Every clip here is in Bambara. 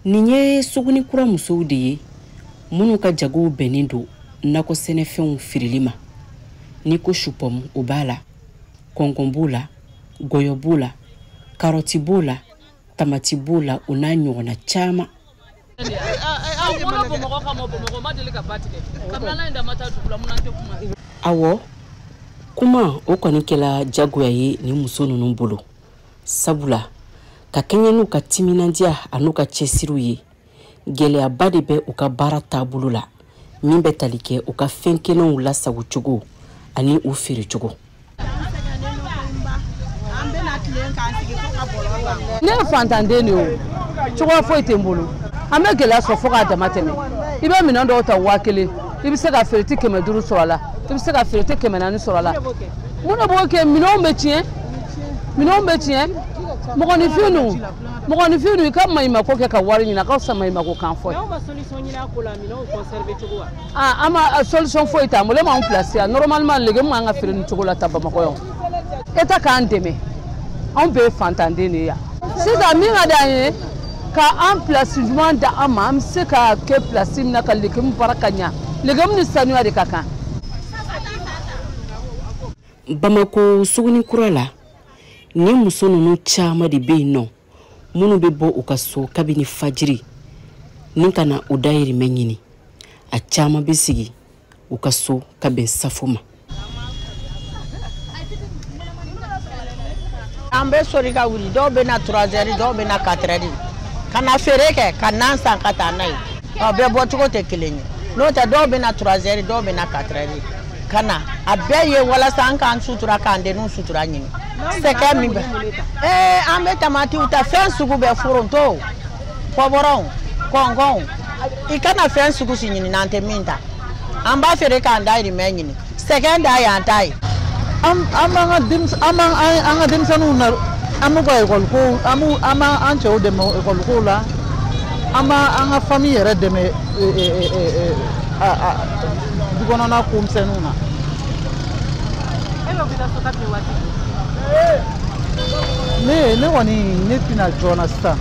Nin ye Sugunikura musow de ye minnu ka jagow bɛnnen don nakɔ sɛnɛfɛnw feereli ma. N'i ko supɔmu, o b'a la, kɔnkɔn b'o la, gɔyɔ b'o la, karɔti b'o la, tamati b'o la, o n'a ɲɔgɔnna caman. Awɔ, kuma o kɔni kɛla jagoya ye nin muso ninnu bolo, sabula ka kɛɲɛ n'u ka timinandiya an'u ka cɛsiriw ye, gɛlɛyaba de bɛ u ka baara taabolo la min bɛ tali kɛ u ka fɛn kɛnɛw lasagocogo ani u feerecogo. Ne ye fantanden de ye, o cogoya foyi tɛ n bolo. An bɛ gɛlɛya sɔrɔ fo k'a dama tɛmɛ. I bɛ minɛn dɔw ta 1000, i bɛ se ka feere ti 500 sɔrɔ a la, i bɛ se ka feere ti 400 sɔrɔ a la. Mun de b'o kɛ? Minɛnw bɛ tiɲɛ, minɛnw bɛ tiɲɛ. Mɔgɔninfin dun, i ka maɲumako kɛ ka wari ɲini, a ka fisa maɲumako kan fɔ ye. An ma solution foyi t'an bolo. E m'anw place yan. Normalement légume man ka feere nin cogo la ta Bamakɔ yan. État k'an dɛmɛ, anw bɛɛ ye fantanden de ye yan. Sisan min ka d'an ye, ka an place ɲuman da an ma, an bɛ se ka kɛ place min na ka légume baara ka ɲa. Légume ni sanuya de ka kan. Bamako Sugunikura la, ni muso ninnu caman de bɛ yen nɔ minnu bɛ bɔ u ka so kabini fajiri ni ka na u dayirimɛ ɲini. A caman bɛ sigi u ka so ka bɛn safo ma. An bɛ soli ka wuli, dɔw bɛ na 3 heures, dɔw bɛ na 4 heures ka na feere kɛ, ka nan san ka taa n'a ye. Ɔ, bɛɛ bɔcogo tɛ kelen ye. N'o tɛ, dɔw bɛ na 3 heures, dɔw bɛ na 4 heures ka na. A bɛɛ ye walasa an k'an sutura, k'an denninw sutura ɲini. Sɛgɛ min bɛ an bɛ tamatiw ta, fɛn sugu bɛɛ, foronto, pɔbɔrɔnw, kɔnkɔnw, i kana fɛn sugu si ɲini n'an tɛ min ta. An b'a feere k'an dayirimɛ ɲini. Sɛgɛn da y'an ta ye. An b'an ka denmisɛnninw na, an b'u ka ekɔli ko, an b'an cɛw dɛmɛ ekɔli ko la, an b'an ka famille yɛrɛ dɛmɛ du kɔnɔna ko misɛnninw na. Ne kɔni, ne tɛna joona sisan.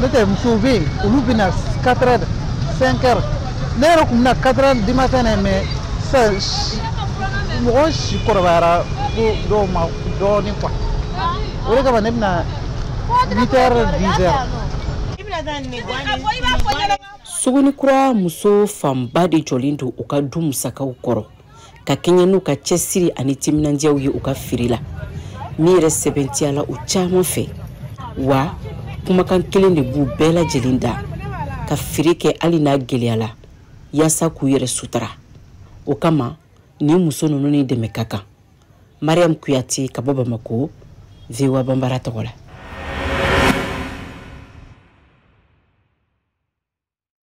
N'o tɛ, musow bɛ yen, olu bɛ na 4 heures, 5 heures. Ne yɛrɛ tun bɛ na 4 heures du matin, mais sisan mɔgɔ si kɔrɔbayara ko dɔw ma dɔɔnin quoi. O de kama ne bɛna 8 heures, 10 heures. Sugunikura muso fanba de jɔlen don u ka du musakaw kɔrɔ ka kɛɲɛ n'u ka cɛsiri ani timinandiyaw ye u ka feere la, min yɛrɛ sɛbɛntiyala u caman fɛ. Wa kumakan kelen de b'u bɛɛ lajɛlen da, ka feere kɛ hali n'a gɛlɛyala, yaasa k'u yɛrɛ sutura. O kama nin muso ninnu ni dɛmɛ ka kan. Mariam Kuyate ka bɔ Bamako, VOA Banbara tɔgɔ la.